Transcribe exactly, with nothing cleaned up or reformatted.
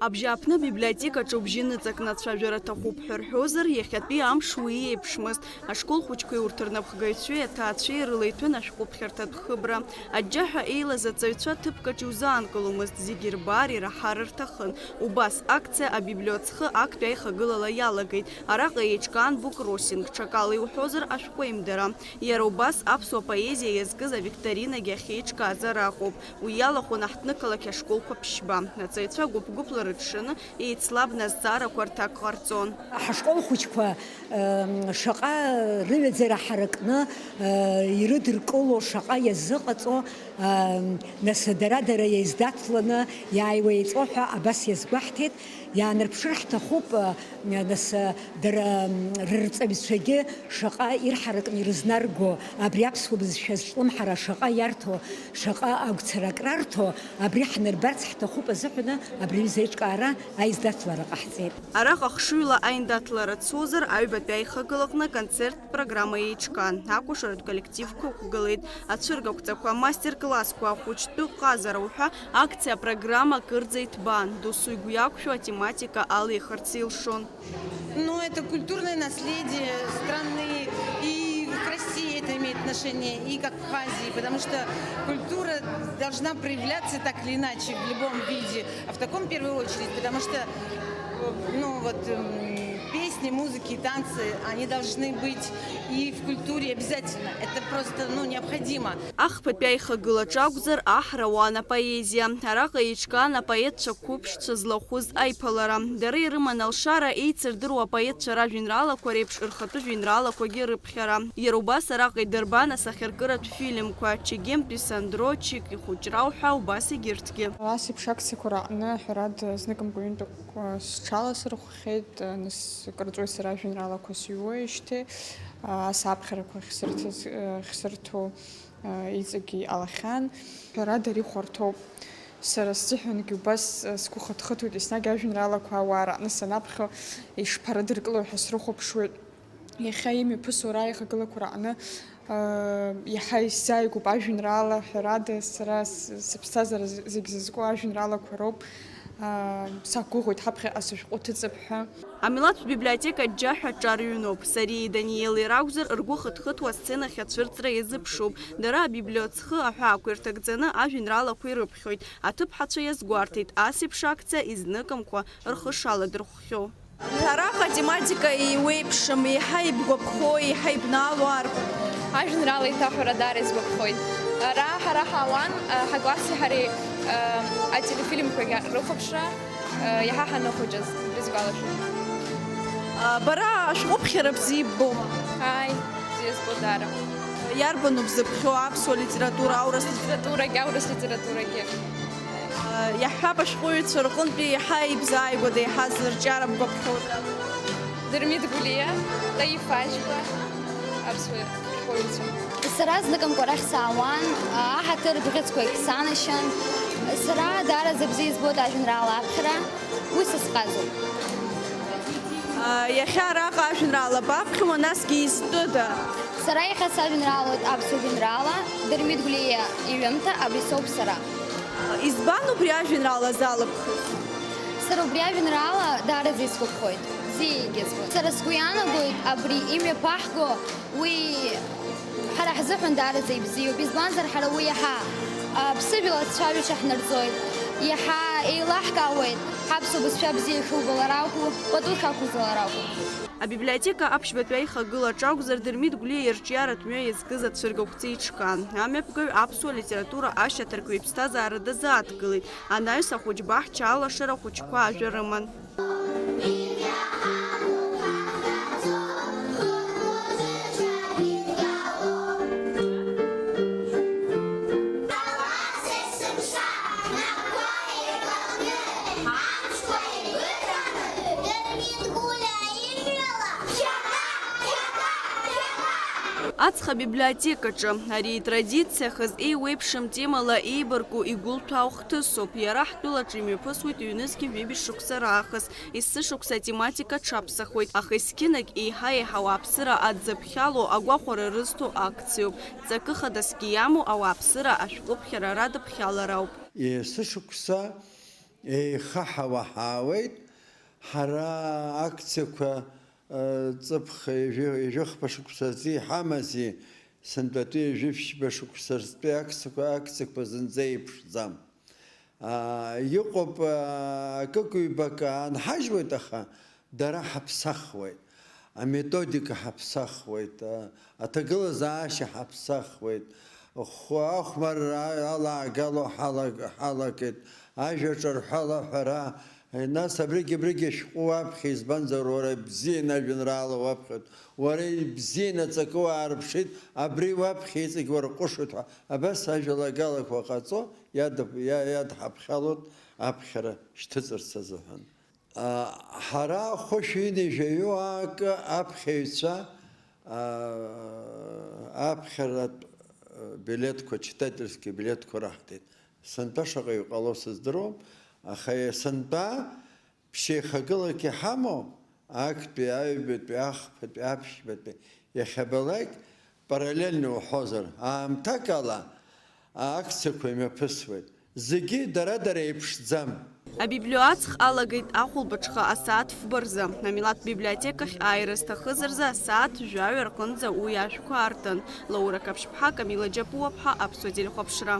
Абжьааԥны абиблиотекаҿы убжьы ныҵакны ацәажәара аҭахуп ҳәа рҳәозар, иахьатәи амш уи еиԥшмызт. Ашкол хәыҷқәеи урҭ рнапхгаҩцәеи аҭаацәеи рыла иҭәын ашәҟәыԥхьарҭатә хыбра. Аџьџьаҳәа еилаз аҵаҩцәа ҭыԥкаҿ иузаанкыломызт, зегьы ирбар, ираҳар рҭахын. Убас акциа абиблиоцхы актәи аихагылала иалагеит. Араҟа еиҿкаан буккроссинг, ҽакала иуҳәозар, ашәҟәеимдара. Иара убас аԥсуа поезиа иазкыз авикторинагьы ахьеиҿкааз араҟоуп. Уи иалахәын аҳҭнықалақь ашколқәа ԥшьба. Аҵаҩцәа гәыԥ-гәыԥла рыҽшаны еицлабны азҵаарақәа рҭак ҟарҵон. Ҳашкол хәыҷқәа, ем, шаҟа рыҩаӡара ҳаракны, э, ирыдыркыло, шаҟа иазыҟаҵо, ем, нас дара-дара еиздаҭланы иааиуа еиҵо ҳәа абас иазгәаҳҭеит. Иаанарԥшыр ҳҭахуп, э, нас, э, дара, м, рырҵаҩцәагьы шаҟа ирҳаракны ирызнарго, абри аԥсуа бызшәа зҿлымҳара шаҟа иарҭо, шаҟа агәцарак рарҭо, абри ҳнарбарц ҳҭахуп азыҳәаны абри аҩыза аиҿкаара аиздаҭлара ҟаҳҵеит. Араҟа хшыҩла аиндаҭлара цозар, аҩбатәи аихагылаҟны аконцерттә программа еиҿкаан, акәашаратә коллективқәа ықәгылеит, ацәыргақәҵақәа, амастер-классқәа, ахәыҷтәы ҟазара уҳәа акциа апрограмма кырӡа иҭбаан, досу игәы иақәшәо атематика алихырц илшон. Ну, это культурное наследие страны, и к России это имеет отношение, и к Абхазии, потому что культура должна проявляться так или иначе в любом виде, а в таком в первую очередь, потому что, э, ну, вот, м, песни, музыки, танцы, они должны быть и в культуре обязательно. Это просто, ну, необходимо. Ахԥатәи аихагылаҿ акәзар, аҳра уан апоезиа. Араҟа еиҿкаан апоетцәа қәыԥшцәа злахәыз аиԥылара. Дара ирыман алшара еицырдыруа апоетцәа ражәеинраалақәа реиԥш рхатәы жәеинраалақәагьы рыԥхьара. Иара убас араҟа идырбан асахьаркыратә фильмқәа, Чегемтәи Сандро, Чик ихәыҷра уҳәа убас егьырҭгьы. Ас еиԥш акциақәа раҟны, ҳәарада, зныкымкәа ҩынтәақәа сҽаласырхәхьеит, нас кырҵуеит сара ажәеинраалақәа сыҩуеижьҭеи, ас аԥхьарақәа ахьсырҭаз, ахьсырҭо. Иҵегьы иҟалахьан. Ҳәарада, ари хәарҭоуп. Сара сзыҳәангьы убас сгәы хыҭхыҭуеит, еснагь ажәеинраалақәа ауаа раҟны санаԥхьо, ишԥарадыркылои ҳәа срыхәаԥшуеит. Иахьа имҩаԥысуа рааихагылақәа раҟны, иаҳа исзааигәоуп ажәеинраала, ҳәарада, сара с-, сыԥсҭазаара з-, зегь зызку ажәеинраалақәа роуп. Сақәгәыӷуеит ҳаԥхьаҟа сышәҟәы ҭыҵып ҳәа. Амилаҭтә библиотека аџьџьаҳәа аҿар ҩноуп. Сариеи Даниели ракәзар, ргәы хыҭхыҭуа асцена ахь ацәырҵра иазыԥшуп. Дара абиблиоцхы аҳәаақәа ирҭагӡаны ажәеинраалақәа ирыԥхьоит. Аҭыԥҳацәа иазгәарҭеит, ас еиԥш акциа изныкымкәа рхы шаладырхәхьоу. Араҟа атематика еиуеиԥшым, еиҳа ибгәаԥхо, еиҳа ибнаало арбан? Ажәеинраала еиҭаҳәара даара исгәаԥхоит. Ара ҳара ҳаауан, ҳакласси ҳареи, ателефильмқәагьы рыхәаԥшра. Иаҳа ҳаныхәыҷыз, убри сгәалашәоит. Бара ашәҟәыԥхьара бзиа ббома? Ааи, бзиа збоит даара. Иарбану бзыԥхьоу, аԥсуа литература, аурыс литература? Литературагьы, аурыс литературагьы. Иаҳҳәап, ашәҟәыҩҩцәа рҟынтәи еиҳа ибзааигәада, еиҳа зырҿиара бгәаԥхоу? Дырмит Гәлиа, Таиф Аџьба. Аԥсуа шәҟәыҩҩцәа. Сара зныкымкәа арахь саауан, аҳаҭыр бӷьыцқәагь санашьан. Сара даараӡа бзиа избоит ажәеинраала аԥхьара, уи са сҟазоуп. Иахьа араҟа ажәеинраала баԥхьома, насгьы изтәыда? Сара иахьа сажәеинраалоит аԥсуа жәеинраала, Дырмит Гәлиа иҩымҭа Абри соуп сара. Избан убри ажәеинраала залыбхыз? Сара убри ажәеинраала даараӡа исгәаԥхоит, бзиа еигьызгоит. Сара сгәы иаанагоит, абри имҩаԥаҳго, уи ҳара ҳзыҳәан даараӡа ибзиоуп, избанзар, ҳара уи иаҳа, а, ԥсыжәла ацәажәашьа ҳнарҵоит, иаҳа еилаҳкаауеит ҳаԥсуа бызшәа бзиа ишубалар акәу, пату шақәуҵалар акәу. Абиблиотека аԥшьбатәи аихагылаҿ акәзар, Дырмит Гәлиа ирҿиаратә мҩа иазкыз ацәыргақәҵа еиҿкаан. Амҩаԥгаҩ аԥсуа литература ашьаҭаркҩы иԥсҭазаара дазааҭгылеит. Анаҩс ахәыҷ баҳча алашара ахәыҷқәа ажәа рыман. Аҵх абиблиотекаҿы ари итрадициахаз еиуеиԥшым темала еибарку игәылҭәаау хҭысуп. Иара ҳтәылаҿы имҩаԥысуеит ҩнызқьи жәибжь шықәса раахыс. Есышықәса атематика ҽаԥсахуеит, аха есқьынагь еиҳа-еиҳа ауааԥсыра адзаԥхьало агәахәара рызҭо акциоуп. Ҵакы хадасгьы иамоу ауааԥсыра ашәҟәыԥхьара радыԥхьаларауп. Есышықәса Еихаҳауа ҳаауеит, ҳара акциақәа, э, ҵыԥх ҩажәи-, ҩажәихԥа шықәса рзы иҳамази, сынтәатәи ҩажәи ԥшьба шықәса рзтәи акциақәа, акциақәа зынӡа еиԥшӡам. Аа, иҟоуп, аа, акык-ҩбак аанҳажьуеит, аха дара ҳаԥсахуеит, аметодика ҳаԥсахуеит, а-, аҭагылазаашьа ҳаԥсахуеит, хәы ахәмарра алаагало ҳалаг-, ҳалагеит, ажәа ҿарҳәала аҳәара, нас абригь, абригь ашәҟәы уаԥхьа, избанзар, уара ибзианы ажәеинраала уаԥхьоит, уара ибзианы аҵакы уаарԥшит, абри уаԥхьа иҵегь уарҟәышуеит ҳәа, абас ажәалагалақәа ҟаҵо иадып-, иа-, иадҳаԥхьалоит аԥхьара шьҭыҵырц азыҳәан. А, ҳара хәышәи ҩынҩажәаҩу акы аԥхьаҩцәа, а, аԥхьаратә, а, билеҭқәа, читательски билеҭқәа раҳҭеит. Сынтәа шаҟаҩ ҟало сыздыруам, аха сынтәа ԥшьеихагылак иҳамоу, актәи, аҩбатәи, ахԥатәи, аԥшьбатәи, иахьабалак параллельно уҳәозар, аамҭак ала акциақәа имҩаԥысуеит. Зегьы дара-дара еиԥшӡам. Абиблиоаҵх алагеит ахәылбыҽха асааҭ фба рзы. Амилаҭтә библиотекахь ааира зҭахыз рзы асааҭ жәаҩа рҟынӡа уи ашәқәа аартын. Лаура Қаԥшьԥҳа, Камила Џьапуаԥҳа, Аԥсуа телехәаԥшра.